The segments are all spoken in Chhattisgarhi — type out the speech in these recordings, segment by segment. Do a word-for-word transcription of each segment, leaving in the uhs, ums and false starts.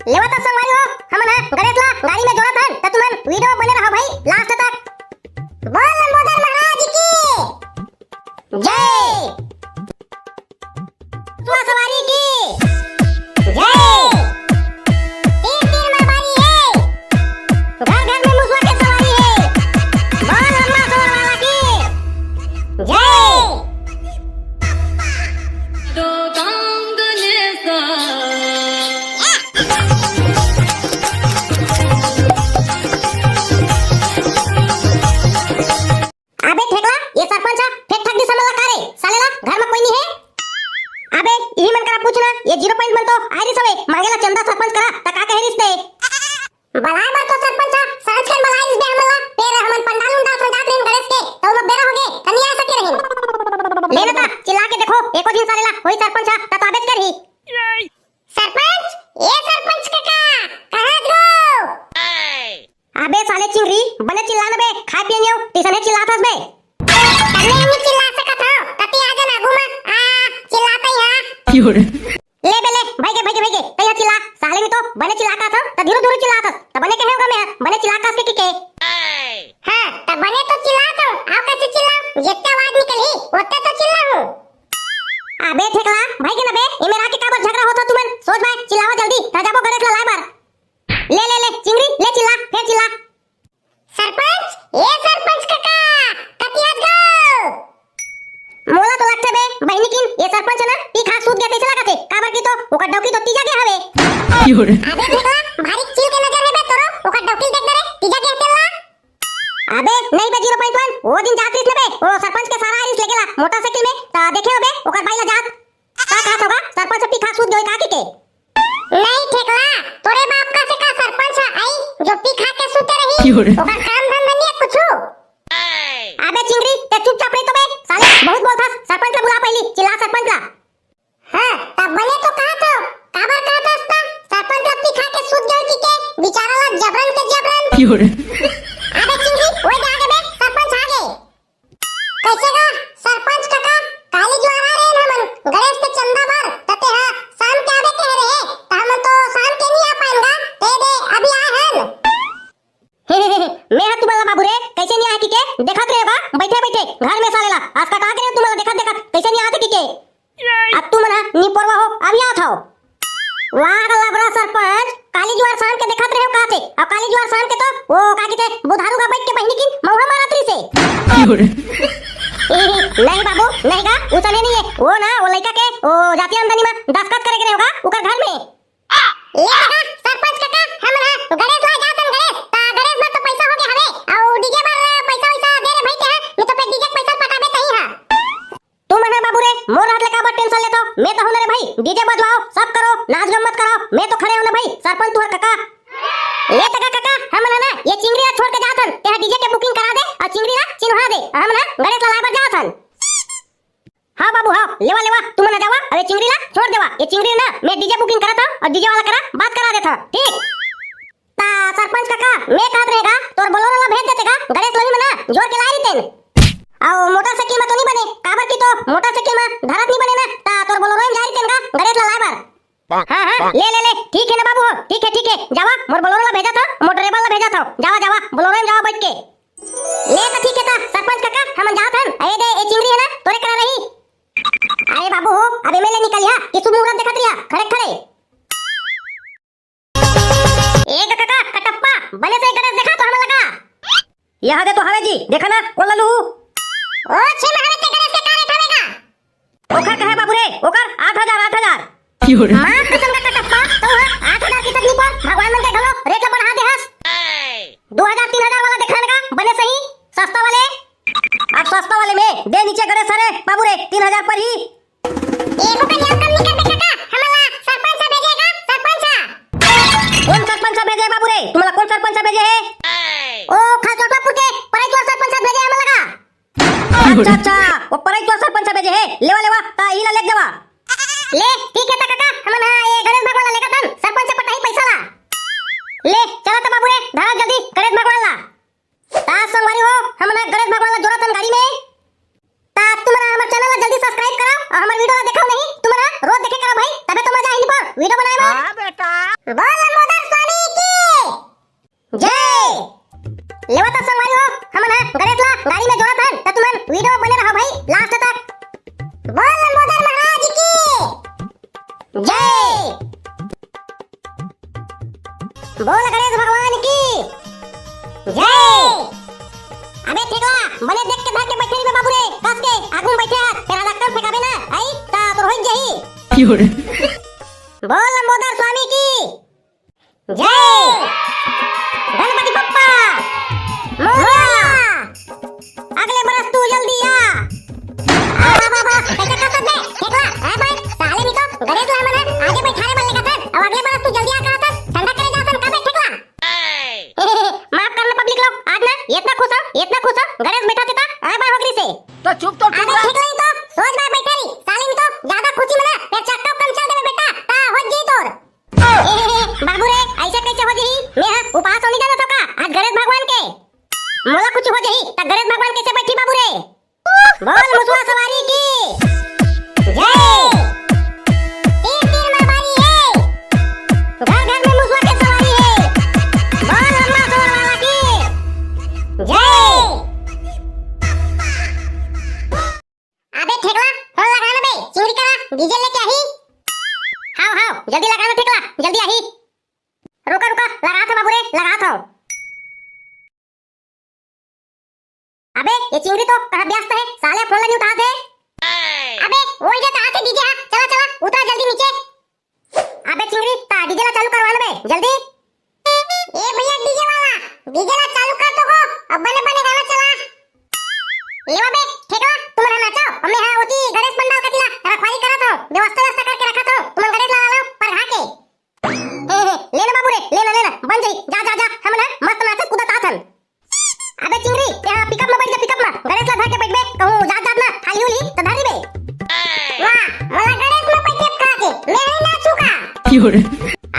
लेवा त संगवारी हो, हमन ह गणेश ला गाड़ी में जोड़त हन, त तुमन video बने रहो भाई last तक। बोल लंबोदर महाराज की जय। मुसवा सवारी की जय। तीर तीर में बारी है, घर घर में मुसवा के सवारी है। बोल लम्मा सवार वाला की जय। अबे ठेकला, ये सरपंच ह फेंक ठाक दिस हमन ला का रे? साले ला घर में कोई नहीं है। अबे इही मन करा पूछना, ये zero point मन तो आय रिस हवे मांगे ला चंदा सरपंच करा, त का कहे रिस ते? बलाय बर तो सरपंच ह सांझ कन बलाय रिस बे हमन ला, फेर हमन पंडाल उंडाल सजात रहिन गणेश के, त ओमा बेरा होगे, त नइ आ सके रहिन। ले ना ता, चिल्ला के देखो, एको झिन साले ला होही सरपंच ह, त तो आबेच करही। सरपंच, ए सरपंच कका, कहाँ हो? अबे साले चिंगरी, बने चिल्ला न बे, खाय पिए नइ हव, तइसने चिल्लात हस बे। तब ले हमनी चिल्ला सकत हव, त तैं आ जा ना आगू म, आ, चिल्लात ही हाँ। ले बे ले, भइगे, भइगे, भइगे, तैं हा चिल्ला, साले नइ तो बने चिल्ला कहत हव, त धीरू धीरू चिल्लात हस, त बने कहे हों गा मैं, बने चिल्ला कहस के कि के। हाँ, त बने तो चिल्लात हूँ, अउ कइसे चिल्लाहूँ, जेतके आवाज निकलही, ओतके तो चिल्लाहूँ। अबे ठेकला, भइगे न बे, एमे रह के काबर झगरा होत हव तुमन, सोझ बाय, चिल्लावा जल्दी, त जाबो गणेश ला लाय बर। ले, ले, ले, चिंगरी, ले चिल्ला, फेर चिल्ला। सरपंच, ए सरपंच कका, कति हस गो? मोला तो लगथे बे, बहिनी किन, ये सरपंच ह ना, पी खा सूत गे तइसे लगथे, काबर कि तो ओकर डौकी तो तीजा गे हवे। अबे ठेकला, भारी चिल के नजर हे बे तोरो, ओकर डौकी देख दे रे, तीजा गे तेला। अबे, नहीं बे zero point one, वो दिन जात रिस न बे, वो सरपंच के सारा आय रिस लेगे ला, मोटरसाइकिल में, त देखे होबे, ओकर बाई ला जात। का कहत होगा? सरपंच ह पी खा सूत गे का कि के? नहीं ठेकला, तोरे बाप कस का सरपंच ह आही, जो पी खा के सूते रही? ओकर काम धंधा नइ हे कुछु? अबे चिंगरी, तैं चुपचाप रही तो बे, साले बहुत बोलथस, सरपंच ला बुला पहिली, चिल्ला सरपंच ला। हाँ, त बने तो कहत हव, काबर कहत हस त? सरपंच ला पी खा के सूत गे कि के, बिचारा ला जबरन के जबरन। अबे चिंगरी, ओए दे आगे बे, सरपंच आगे। कइसे गा, सरपंच कका, काली जुवार आय रहेन हमन, गणेश के चंदा बर, त तैं हा शाम के आबे कहे रहे, त हमन तो शाम के नइ आ पाएन गा, तैं दे अभी आय हन। मैं हा तुमन ला बाबू रे, कइसे नइ आय कि के, देखत रहे गा, बइठे बइठे, घर में साले ला, आज का कहा के रहे तुमन ला देखत देखत, कइसे नइ आय कि के। अब तुमन ह निपोरवा हो, अब यहाँ था। वाह गा लबरा सरपंच, काली जुवार शाम के देखत रहे हो कहाथे, अउ काली जुवार शाम के तो वो का कहिथे, बुधारू गा बइठ के बहिनी किन मउहा मारत रिसे। नहीं बाबू, नहीं गा, उसने नहीं है, वो ना, वो लइका के, वो जाति आमदनी में दस्तखत करे के रहे होगा, उकर घर में। ले कका, सरपंच कका, हमन ह गणेश ला जाथन गणेश, त गणेश बर तो पइसा होगे हवे, अउ डीजे बर पइसा वइसा दे रे भई तेहा, नहीं तो फेर डीजे के पइसा पटाबे तहीं हा। तुमन ह बाबू रे, मोर रहत ले काबर tension लेथव? मैं तो हूं ना रे भाई, डीजे बजवाओ, सब करो, नाच गम्मत कराओ, मैं तो खड़े हूं ना भाई, सरपंच तुंहर कका। ले तका कका, हमन ह ना ये चिंगरी ला छोड़ के जात हन, तेहा डीजे के booking करा दे अउ चिंगरी ला चिन्हवा दे, हमन ह गणेश ला लाय बर जात हन। हां बाबू हां, लेवा लेवा, तुमन ह जावा, अउ ये चिंगरी ला छोड़ देवा, ये चिंगरी ना मैं डीजे booking करत हंव अउ डीजे वाला करा बात करा देथंव, ठीक? ता सरपंच कका, मैं कहत रहेगा, तोर बोलोरो ला भेज देते का, गणेश लोनी में ना जोर के लाय रहितेन। अउ मोटरसाइकिल में तो नहीं बने, काबर कि तो मोटरसाइकिल में धरत नहीं बने ना, ता तोर बोलोरो में जाय रहितेन का, गणेश ला लाय बर। हां हां, ले ले ले, ठीक है ना बाबू हो, ठीक है ठीक है, जावा, मोर बोलोरो ला भेजत हंव, मोर ड्राइवर ला भेजत हंव, जावा जावा, बोलोरो में जावा बइठ के। ले तो ठीक है ता सरपंच कका, हमन जात हन, अरे दे, ये चिंगरी है ना, तोरे करा रही। अरे बाबू हो, अब एमे ले निकलिहा, कि शुभ मुहूर्त देखत रहिहा, खड़े खड़े। ए ग कका, कटप्पा, बने से गणेश देखा तो हमन ला। यहां दे तो हवे जी, देखा ना, कोन ला लूहू? ओ, छे महादेव के गणेश के का रेट हवे गा? ओखर कहे बाबू रे, ओकर आठ हजार, आठ हजार। मां कसम का कटप्पा, तू ह आठ हजार के तकलीफ पर भगवान मन के घलो रेट ला बढ़ा दे हस। दो हजार, तीन हजार वाला देखा ना गा, बने सही, सस्ता वाले। अब सस्ता वाले में दे नीचे गणेश रे, बाबू रे, तीन हजार पर ही। ए, ओकर नाम कम नहीं कर दे काका, हमन ला सरपंच ह भेजे गा, सरपंच ह। कोन सरपंच ह भेजे हे बाबू रे? तुमन ला कोन सरपंच ह भेजे हे? ओ, खरचोटवापुर के परईचोर सरपंच ह भेजे हे हमन ला गा। अच्छा, अच्छा, वो परईचोर सरपंच ह भेजे हे। लेवा, लेवा, ता इही ला लेके जावा। ले, ठीक है ता काका, हमन हा ये गणेश भगवान ला लेगत हन, सरपंच ह पटाही पैसा ला। ले, चला ता बाबू रे, धरा जल्दी गणेश भगवान ला। ता संगवारी हो, हमन ह गणेश भगवान ला जोरत हन गाड़ी में। ता तुमन ह हमर channel ला जल्दी subscribe करो अउ हमर video ला देखव नहीं, तुमन ह रोज देखे करो भाई, तभे तो मजा आही पर video बनाए में। हां बेटा। बोल लंबो लेवत संगवारी हो, हमन ह गणेश ला गाड़ी में जोड़त हन, त तुमन video बने रहो भाई last तक। बोल लंबोदर महाराज की जय। बोल गणेश भगवान की जय। अबे ठेकला, बने देख के धर के बैठे रहिबे बाबू रे, कस के आगू में बैठे हस, तेरा लक्कड़ फेंकाबे ना, आई, ता तोर होई जाही। बोल लंबोदर स्वामी की जय। गणपति बप्पा मोरया। अगले बरस तू जल्दी आ। आ, आ, आ, आ, कैसे कर सकते हैं? ठेकला, हाँ भाई, साले नहीं तो गणेश ला मन आगे बैठाने वाले का था, अब अगले बरस तू जल्दी आ कहा था, ठंडा करे जा सन, कबे ठेकला? माफ करना पब्लिक लोग, आज ना इतना खुश हो, इतना खुश हो, गणेश बैठा था, हाँ भाई होगरी से। तो चुप तो अबे चुप रह। ठेकला नहीं तो सोच बार बैठा रही, साले नहीं तो ज्यादा खुशी में ना, फिर चक्का कम चल देवे बेटा, ता हो जी तोर। बाबू रे, ऐसे कैसे हो जही? मैं हा उपास होने जाना था का? आज गणेश भगवान के। मोला कुछ हो जही, त गणेश भगवान कैसे बैठी बाबू रे? बोल मुसवा सवारी की जय। तीन तीन में बारी है। घर घर में मुसवा के सवारी है। बोल लम्बा सवार वाला की जय। अबे ठेकला, फोन लगा ना बे, चिंगरी करा, डीजे लेके आही। हाव, हाव, जल्दी लगा ना ठेकला, जल्दी आही। रुका, रुका, लगा था बाबू रे, लगा था। अबे, ये चिंगरी तो कहाँ व्यस्त है, साले फोन ला नहीं उठात है। अबे, वो इधर कहाँ थे डीजे, हाँ, चला, चला, उतरा जल्दी नीचे। अबे चिंगरी, ता डीजे ला चालू करवा ना बे, जल्दी। ए भैया डीजे वाला, डीजे ला चालू कर तो हो, अब बने बने गाना चला। लेवा बे, ठेकला, तुमन हा नाचो, हमने हा ओती गणेश पंडाल कतिला रखवारी करत हो, व्यवस्था व्यवस्था करके रखत हो, तुमन गणेश ला ला लो, पर घा के। हे, हे, ले ना बाबू रे, ले ना, ले ना, बन जाई, जा, जा, जा, हमन हा मस्त नाचत कूदत आथन। अबे चिंगरी, तेहा पिकअप में बैठ के पिकअप में, गणेश ला धर के बैठबे, कहूँ जात जात ना, थाली उली, तो धर दिबे। वाह, मोला गणेश में बैठ के खा के, मैं ही नाचू का।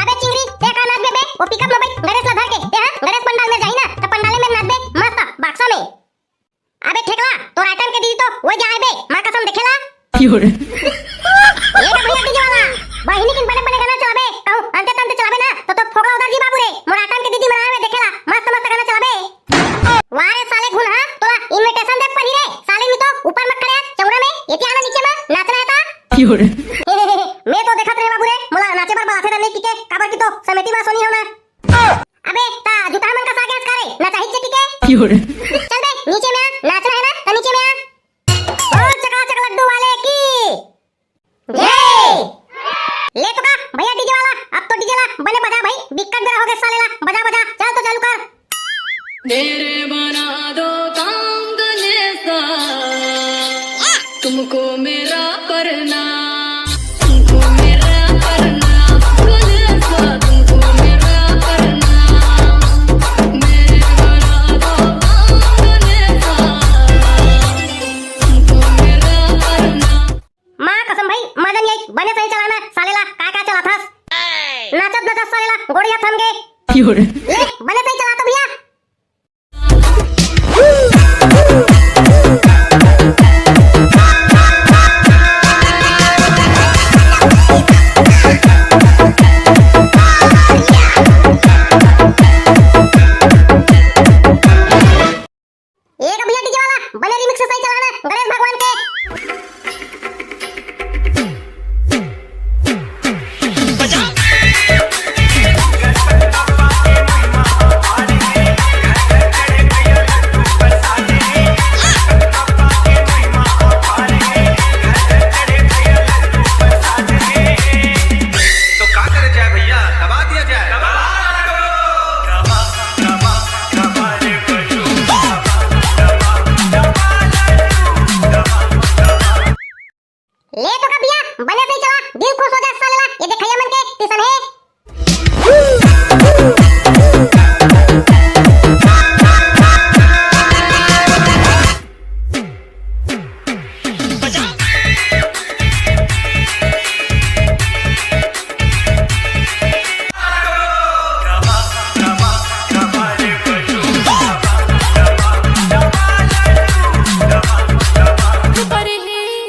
अबे चिंगरी, ते का नाचबे बे, वो पिकअप में बैठ, गणेश ला धर के, तेहा गणेश पंडाल में जाही ना, तो पंडाले में नाचबे, मस्त, बक्सा में। अबे ठेकला, तोर आइटम के दीदी तो वो जाए बे, माँ कसम देखेला। ए रे भैया डीजे वाला, बहिनी किन बने बने गाना चलाबे, कहूँ अंते तंते चलाबे ना, तो तोर फोकला उधर जी बाबू रे, मोर आइटम के दीदी मन आए बे देखेला, मस्त मस्त गाना चलाबे। वाह रे साले घुन हा, तोला इनविटेशन दे पड़ी रे, साले नहीं तो ऊपर मत खड़े, चौरा में, एती आना नीचे में, नाचना है ता। मैं तो देखत रहे बाबू रे, मोला नाचे बर बलाथे त नहीं टिके, काबर की तो समिति मा सोनी हो ना। अबे, ता जूता मन का सागे हस का रे? ना चाहिए टिके? चल बे, नीचे में आ, नाचना है ना, तो नीचे में आ। बोल चकाचक लड्डू वाले की जय। ले तो का, भैया डीजे वाला, अब तो डीजे ला, बने बजा भाई, दिक्कत बेरा हो गया साले ला, बजा बजा, चल तो चालू कर। मेरे बना दो काम गणेशा, तुमको मेरा परनाम, तुमको मेरा परनाम, गणेशा, तुमको मेरा परनाम। मेरे बना दो काम गणेशा, तुमको मेरा परनाम। माँ कसम भाई, मजा नहीं आई, बने सही चलाना, साले ला, का का चलाथस? नाचत नाचत साले ला, गोड़िया थम गे। ले, बने सही चला तो भैया। एक भैया डीजे वाला, बने रिमिक्स सही चलाना, गणेश भगवान के। तो का करे जाए भैया, दबा दिया जाए। ले तो का भैया, बने सही चला, दिल खुश हो जाए साले ला, ये देखैया मन के टीसन है।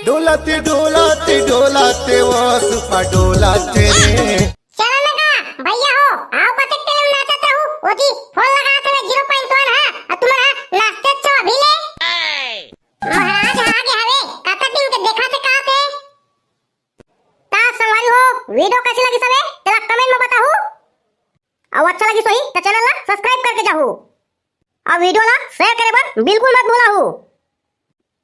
डोलत डोलत डोलत वो सुपा डोलत रे। चला ना का भैया हो, आओ बचत के लिए नाचत रहू, ओजी फोन लगा थे जीरो पॉइंट वन है, अब वीडियो कैसे लगिस हवे तेला कमेंट में बताहू। अउ अच्छा लगिस होही त चैनल ला सब्सक्राइब करके जाहू। अउ वीडियो ला शेयर करे बर बिल्कुल मत भूलाहू।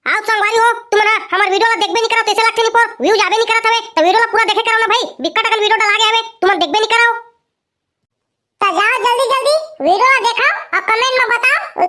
अउ संगवारी हो, तुमन ह हमर वीडियो ला देखबे नहीं करव, तइसे लगथे नहीं पर व्यूज आबे नहीं करत हवे, त वीडियो ला पूरा देखे करव ना भाई, बिक्कट अकन वीडियो डला गे हवे, तुमन देखबे नहीं करव। त जाओ जल्दी जल्दी वीडियो ला देखव अउ कमेंट में बताव।